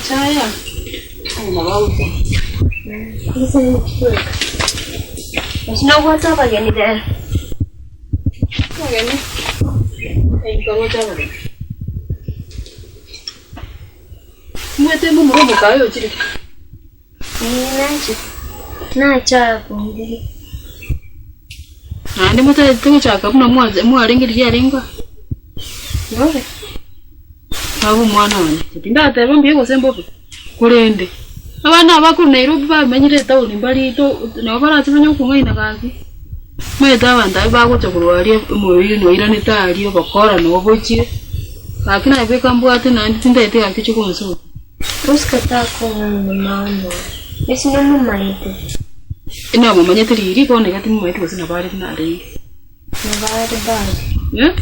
Amache aya nabo agocha. Nobwate abageni rero? Abageni? Nkaroche abageni. Omanyete momura omokaye ochire? Ee nache, nache akongire. Naende motagete gochaka buna mwarenge riria arenge aa? Mbobe? Baba omwana one, tindateba mbuya gose mbobe, korende abana aba korwa Nairobi bamenyire etaoni mbari to nabo barache banye gokong'aina gaki. Omanyete abanto abwo bagocha korwa aria omoyo noiranete aria obokora nabo boichire, gaki naye bweka mbwate naende tintagete gaki oche gonsokia. Oscar takong'aina mama, ase nomomaete. Inamomanyete riria, bono iga timomanyeti gose nabo are buna arenge. Nabo are bado. Eh,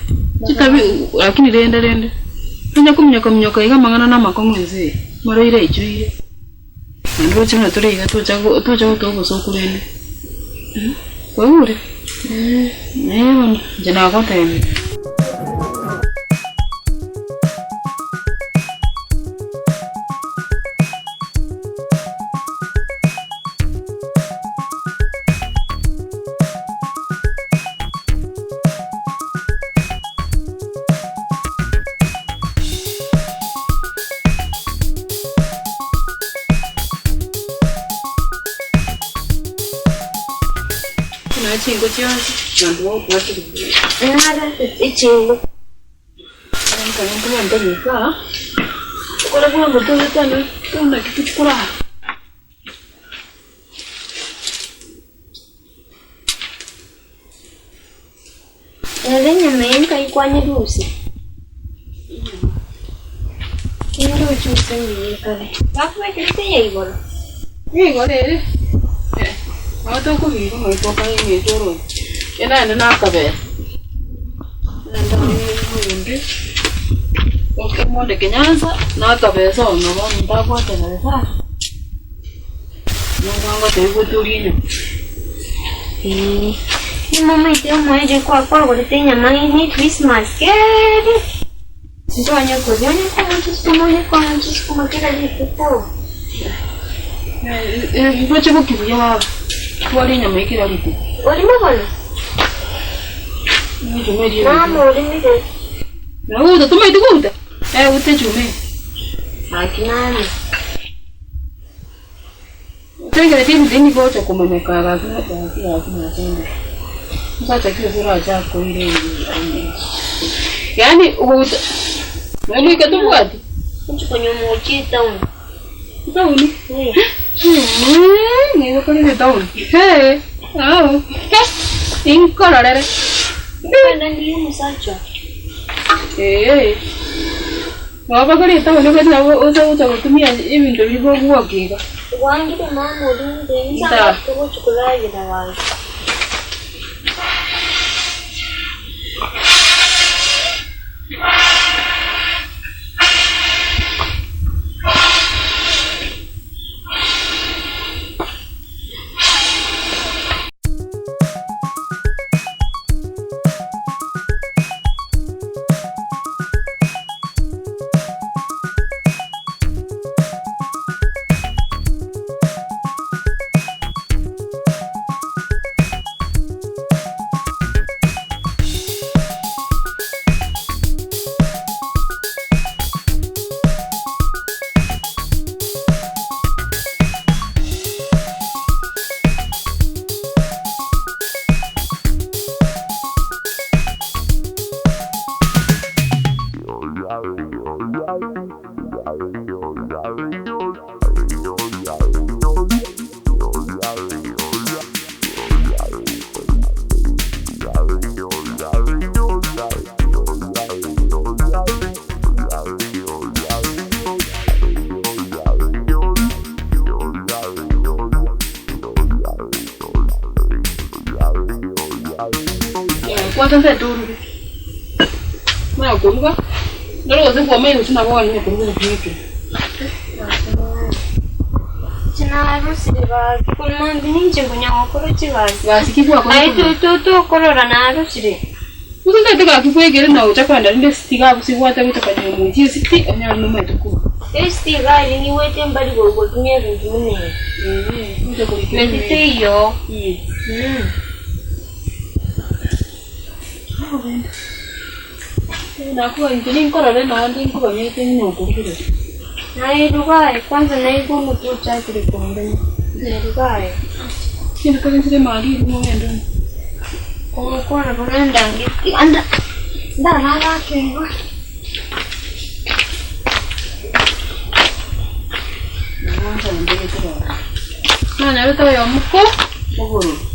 chitabi lakini rende rende, tonya kominyoka minyoka iga amang'ana na amakong'u ense eye, amarwaire aichoire. Naende roche buna tore iga tocha go tocha gotoa obosoku rende, kwaigure? Eh bono, inche nagotebia. Buna chinko chionsi, abanto bagokobwatera buya. Narentete chinko. Okore bwango togetane, naki tochikorara. Rora enyama eye nkaikwanyerusia, nindoche gose mbuya ekare. Bakobekerete eya igoro. Nigo ere nabo tokobiga omoika okare oroche, erio naende nakabera, naende oyonde omonde kenyansa nakabesa ono bono ntabwate besa. Nigo ngotebia gotoria enyama. Ee, nimomaete omoerio kwa kwagorete enyama ne Christmas keri. Ntwanye koria onye konywa chisukuma onye konywa chisukuma kera rituko. Ngoche boki buya baba, tware enyama eye kera rituko. Orime bono? Echuma eria ere. Mama orimire. Nauta, tomaeti gouta? Eh, uta echuma eye. Gaki nani? Tengeneti ebinto nigo ogocha komanyeka gaki gaki gaki nachandire. Omosacha ki gose orache akoire yaani ogocha nonya goika tobwati. Ochi konywa omochie etown. Etown? Nigo korire etown. Hee ao inkororere. Kwenda ndiye omosacha. Eeh. Nabo bakore etown omanyete nabo ocha gocha gotumia ebinto biria bogwoka iga. Gwangire mama orinde insa togochi koragera gaki. Kwanza nse toruge. Maya koruga, ndore gose kwamanya gose nabo kwanyara koruga obokima ekero. Inche narusire gaki korwa mambia ninche nkonya gokora chigasi. Gasi ki gwakora Aye to- to- tokorora narusire. Gose ntaete gaki bwegere na gocha kogenda rinde esiti iga abwo sibwate gocha konyora omochie esiti onyore nomaete korwa. Esiti iga aria nigwete mbari gotumia ebinto buna ebi. Eeh, gocha korika Meti teiyo. Nakuba inche ninkorore naende nkoganyete ng'a okorugereria. Naye Rugae, kwanza naigwa omotwe ochakire kondema. Rugae. Kende kore nchire mambia erio mogende ime. Ogokwana bono ndangeti anda ndarara ake igo. Nanyarete oyomo ko obororo.